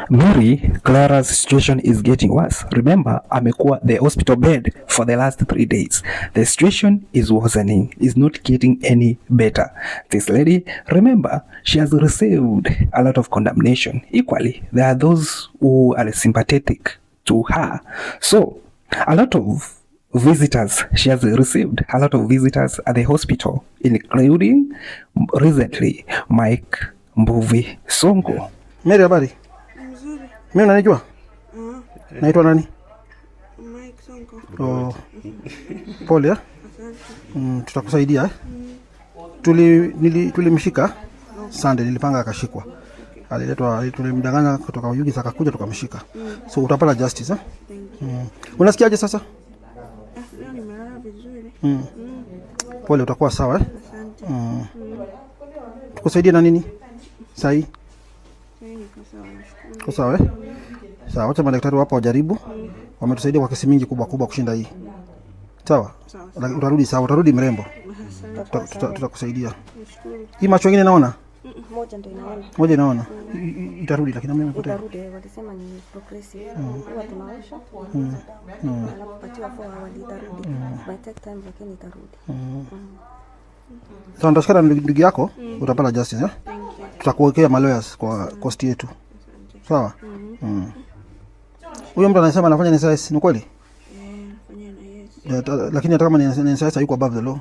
Mary Clara's situation is getting worse. Remember, amekuwa the hospital bed for the last 3 days. The situation is worsening, is not getting any better. This lady, remember, she has received a lot of condemnation. Equally, there are those who are sympathetic to her. So, a lot of visitors, she has received a lot of visitors at the hospital, including recently Mike Mbuvi Sonko. Mary, habari? Mzuri. Mimi unanijua? Naitwa nani? Mike Sonko. Oh. Pole, eh? Asante. Tutakusaidia, eh? Tulimshika Sunday, nilipanga akashikwa. Aliletwa, tulimdanganya kutoka Oyugis, akakuja tukamshika. So utapata justice, eh? Thank you. Unasikiaje sasa? Ah, leo nimelala vizuri. Pole, utakuwa sawa, eh? Asante. Tukusaidie na nini? Sahi? Mimi niko sawa, nashukuru. Uko sawa, eh? Sawa, wacha madaktari wapo wajaribu. Wametusaidia kwa kesi mingi kubwa kubwa kushinda hii. Sawa? Sawa. Lakini utarudi sawa, utarudi mrembo. Asante. Tutakusaidia. Nashukuru. Hii macho ingine naona? Moja ndio inaona. Moja inaona. Itarudi lakini mimi imepotea. Itarudi, walisema ni progressive. Huwa tunaosha. Alafu patiwa 4 hours itarudi. By take time lakini itarudi. Sawa, nitashikana na ndugu yako, utapata justice, eh? Tutakuwekea malawyers kwa cost yetu. Sawa? Huyo mtu anasema anafanya NCIS, ni kweli? Eh, nafanya na Yesu. Ya, lakini hata kama ni NCIS, hayuko above the law.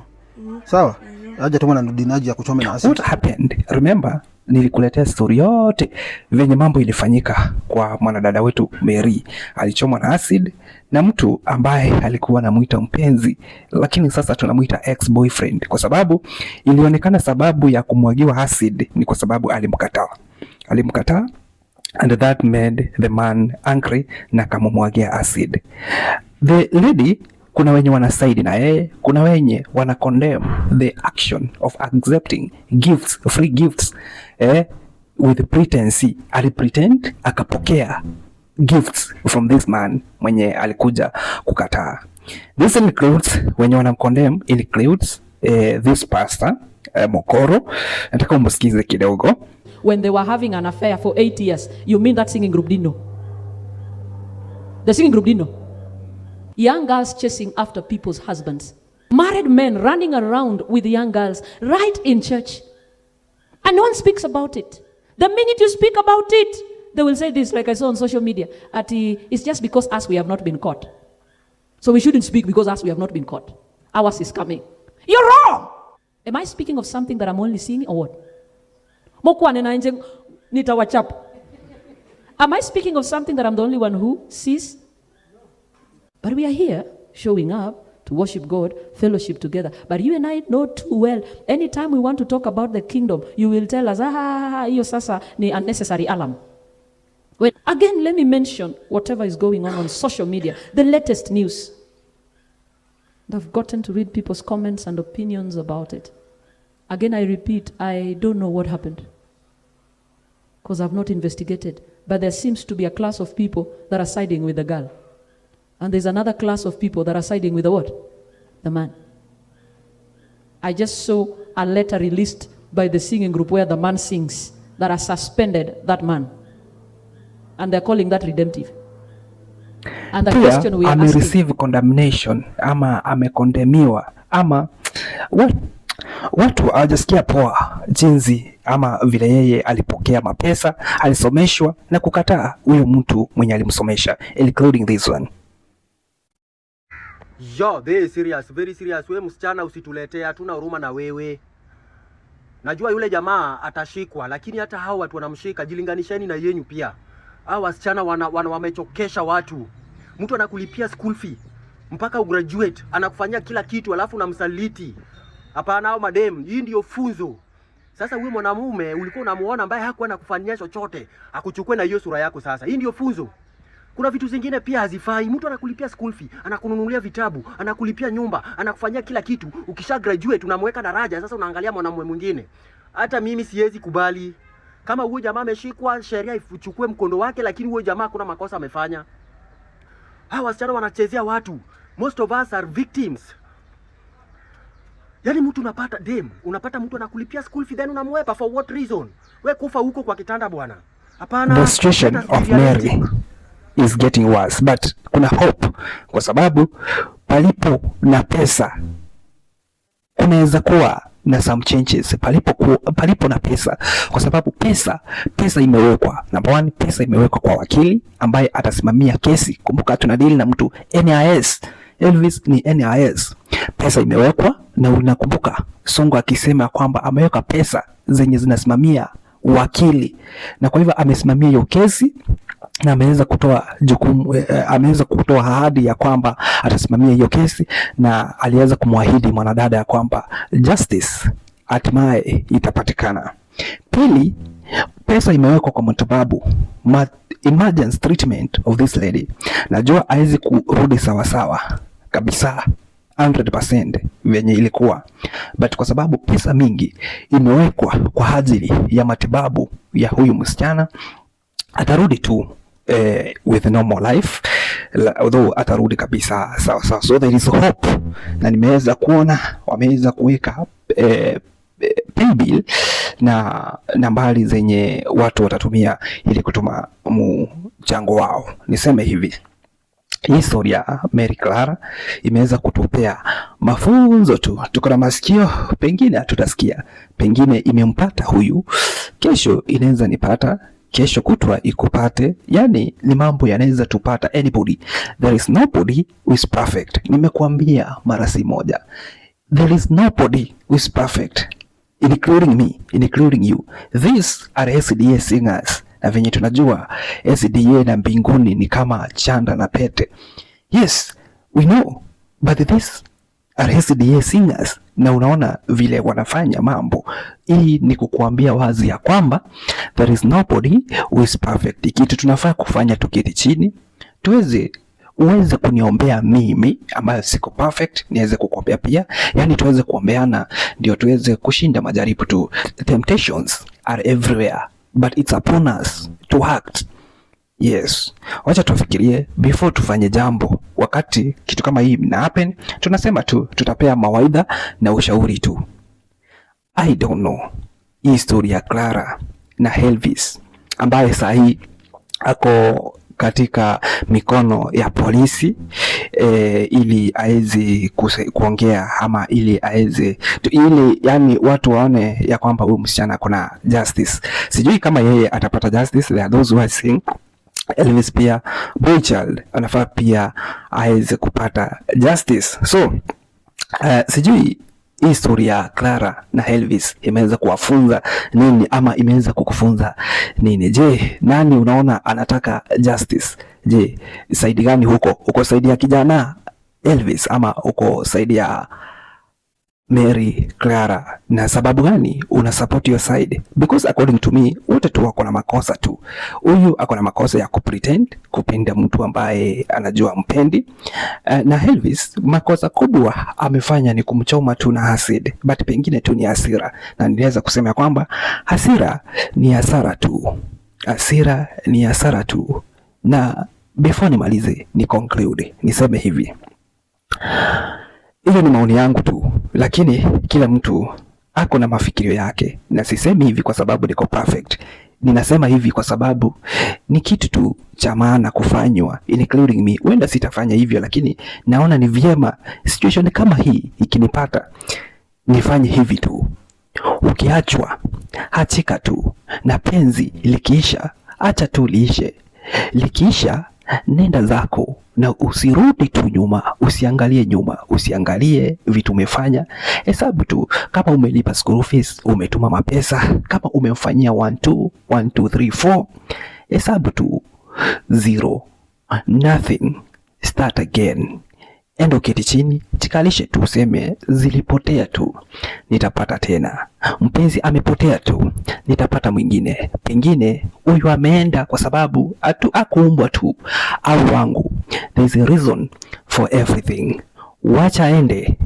Sawa? Aje tu na dinaji ya kuchome na acid. What happened? Remember, nilikuletea story yote venye mambo ilifanyika kwa mwanadada wetu Mary. Alichomwa na acid na mtu ambaye alikuwa anamuita mpenzi, lakini sasa tunamuita ex boyfriend kwa sababu ilionekana sababu ya kumwagiwa acid ni kwa sababu alimkataa. Alimkataa and that made the man angry na akamumwagia acid. The lady, kuna wenye wana side na yeye, kuna wenye wana condemn the action of accepting gifts, free gifts, with pretense. Alipretend akapokea gifts from this man mwenye alikuja kukataa. This includes wenye wana condemn, includes this pastor, Mokoro. Nataka umsikize kidogo. When they were having an affair for 8 years, you mean that singing group didn't know? The singing group didn't know. Young girls chasing after people's husbands. Married men running around with young girls right in church. And no one speaks about it. The minute you speak about it, they will say this, like I saw on social media, ati, it's just because us, we have not been caught. So we shouldn't speak because us, we have not been caught. Ours is coming. You're wrong! Am I speaking of something that I'm only seeing or what? Mokwane na nje nitawachapa. Am I speaking of something that I'm the only one who sees? But we are here showing up to worship God, fellowship together. But you and I know too well, anytime we want to talk about the kingdom, you will tell us, "Ah, hiyo sasa ni unnecessary alarm." Well, again, let me mention whatever is going on social media, the latest news. And I've gotten to read people's comments and opinions about it. Again, I repeat, I don't know what happened because I've not investigated. But there seems to be a class of people that are siding with the girl. And there's another class of people that are siding with the what? The man. I just saw a letter released by the singing group where the man sings that has suspended that man. And they're calling that redemptive. And the Pia question we are asking, amereceive condemnation ama amecondemniwa ama, well, watu hawajasikia poa jinsi ama vile yeye alipokea mapesa, alisomeshwa na kukataa huyo mtu mwenye alimsomesha, including this one. Yo, very serious, very serious. We msichana, usituletee, hatuna huruma na wewe. Najua yule jamaa atashikwa, lakini hata hao watu wanamshika, jilinganisheni na yenyu pia. Hao wasichana wana wamechokesha watu. Mtu anakulipia school fee mpaka ugraduate, anakufanyia kila kitu, alafu unamsaliti. Hapana, hao madem, hii ndio funzo. Sasa huyo mwanamume ulikuwa unamuona ambaye hakuwa anakufanyia chochote, akuchukue na hiyo sura yako sasa. Hii ndio funzo. Kuna vitu zingine pia hazifai. Mtu anakulipia school fee, anakununulia vitabu, anakulipia nyumba, anakufanyia kila kitu. Ukisha graduate unamweka daraja, sasa unaangalia mwanamume mwingine. Hata mimi siwezi kubali. Kama huyo jamaa ameshikwa, sheria ichukue mkondo wake, lakini huyo jamaa kuna makosa amefanya. Hawa wasichana wanachezea watu. Most of us are victims. Yaani mtu unapata dem, unapata mtu anakulipia school fee then unamwepa for what reason? We kufa huko kwa kitanda, bwana. Hapana. The situation Let us be of Mary realistic. Is getting worse, but kuna hope kwa sababu palipo na pesa kunaweza kuwa na some changes palipo na pesa, kwa sababu pesa imewekwa. Number one, pesa imewekwa kwa wakili ambaye atasimamia kesi. Kumbuka tuna deal na mtu NIS. Elvis ni NIS. Pesa imewekwa na unakumbuka Sonko akisema kwamba ameweka pesa zenye zinasimamia wakili, na kwa hivyo amesimamia hiyo kesi na ameweza kutoa jukumu, ameweza kutoa ahadi ya kwamba atasimamia hiyo kesi, na aliweza kumwahidi mwanadada ya kwamba justice hatimaye itapatikana. Pili, pesa imewekwa kwa matibabu, emergency treatment of this lady. Najua hawezi kurudi sawasawa kabisa 100% venye ilikuwa, but kwa sababu pesa mingi imewekwa kwa ajili ya matibabu ya huyu msichana, atarudi tu with normal life, although atarudi kabisa sawa sawa. So there is hope, na nimeweza kuona wameweza kuweka paybill na nambari zenye watu watatumia ili kutuma mchango wao. Niseme hivi, hii story ya Mary Clara imeweza kutupea mafunzo tu. Tuko na masikio, pengine hatutasikia, pengine imempata huyu, kesho inaweza nipata, kesho kutwa ikupate. Yani ni mambo yanaweza tupata anybody. There is nobody who is perfect. Nimekuambia mara si moja, there is nobody who is perfect, including me, including you. These are SDA singers, na venye tunajua SDA na mbinguni ni kama chanda na pete. Yes, we know, but these are SDA singers, na unaona vile wanafanya mambo. Hii ni kukuambia wazi ya kwamba there is nobody who is perfect. Kitu tunafaa kufanya, tuketi chini tuweze uweze kuniombea mimi ambayo siko perfect, niweze kukuombea pia, yani tuweze kuombeana ndio tuweze kushinda majaribu tu. Temptations are everywhere but it's upon us to act. Yes, wacha tufikirie before tufanye jambo. Wakati kitu kama hii ina happen, tunasema tu tutapea mawaidha na ushauri tu. I don't know hii story ya Clara na Elvis ambaye saa hii ako katika mikono ya polisi ili aweze kuongea ama ili aweze ili yani watu waone ya kwamba huyu msichana kuna justice. Sijui kama yeye atapata justice. There are those who are saying Elvis pia boy child anafaa pia aweze kupata justice. So sijui hii story ya Clara na Elvis imeweza kuwafunza nini ama imeweza kukufunza nini? Je, nani unaona anataka justice? Je, side gani huko? Uko side ya kijana Elvis ama uko side ya Mary Clara? Na sababu gani una support your side? Because according to me wote tu wako na makosa tu. Huyu ako na makosa ya kupretend kupenda mtu ambaye anajua mpendi, na Elvis makosa kubwa amefanya ni kumchoma tu na acid, but pengine tu ni hasira, na niliweza kusema kwamba hasira ni hasara tu, hasira ni hasara tu. Na before nimalize ni conclude niseme hivi, hiyo ni maoni yangu tu, lakini kila mtu ako na mafikirio yake, na sisemi hivi kwa sababu niko perfect. Ninasema hivi kwa sababu ni kitu tu cha maana kufanywa, including me. Huenda sitafanya hivyo, lakini naona ni vyema situation kama hii ikinipata nifanye hivi tu. Ukiachwa achika tu, na penzi likiisha, acha tu liishe. Likiisha nenda zako na usirudi tu nyuma, usiangalie nyuma, usiangalie vitu umefanya. Hesabu tu kama umelipa school fees, umetuma mapesa, kama umemfanyia 1 2 1 2 3 4, hesabu tu zero, nothing, start again. Enda uketi chini, jikalishe tu, useme zilipotea tu, nitapata tena. Mpenzi amepotea tu, nitapata mwingine. Pengine huyu ameenda kwa sababu atu akuumbwa tu au wangu. There is a reason for everything. Wacha aende,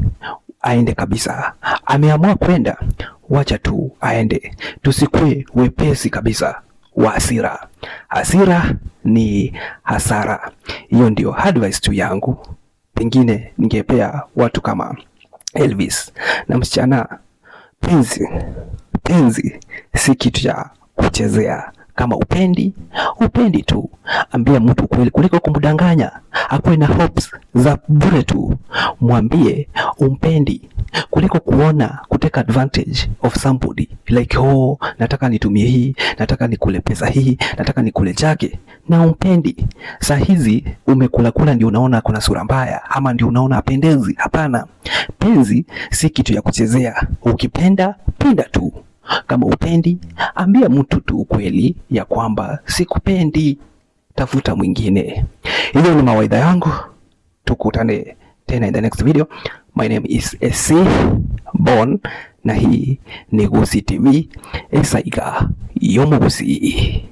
aende kabisa. Ameamua kwenda, wacha tu aende. Tusikue wepesi kabisa wa hasira. Hasira ni hasara. Hiyo ndio advice tu yangu, pengine ningepea watu kama Elvis na msichana. Penzi, penzi si kitu cha kuchezea. Kama upendi, upendi tu. Ambia mtu kweli kuliko kumdanganya akuwe na hopes za bure tu. Mwambie umpendi kuliko kuona kutake advantage of somebody like, "Oh, nataka nitumie hii, nataka nikule pesa hii, nataka nikule chake," na umpendi. Saa hizi umekula kula, ndio unaona kuna sura mbaya ama ndio unaona apendezi. Hapana, penzi si kitu ya kuchezea. Ukipenda penda tu. Kama upendi, ambia mtu tu ukweli ya kwamba sikupendi, tafuta mwingine. Hiyo ni mawaidha yangu. Tukutane tena in the next video. My name is SC Bon na hii ni Gusii TV, Esaiga Yomugusi.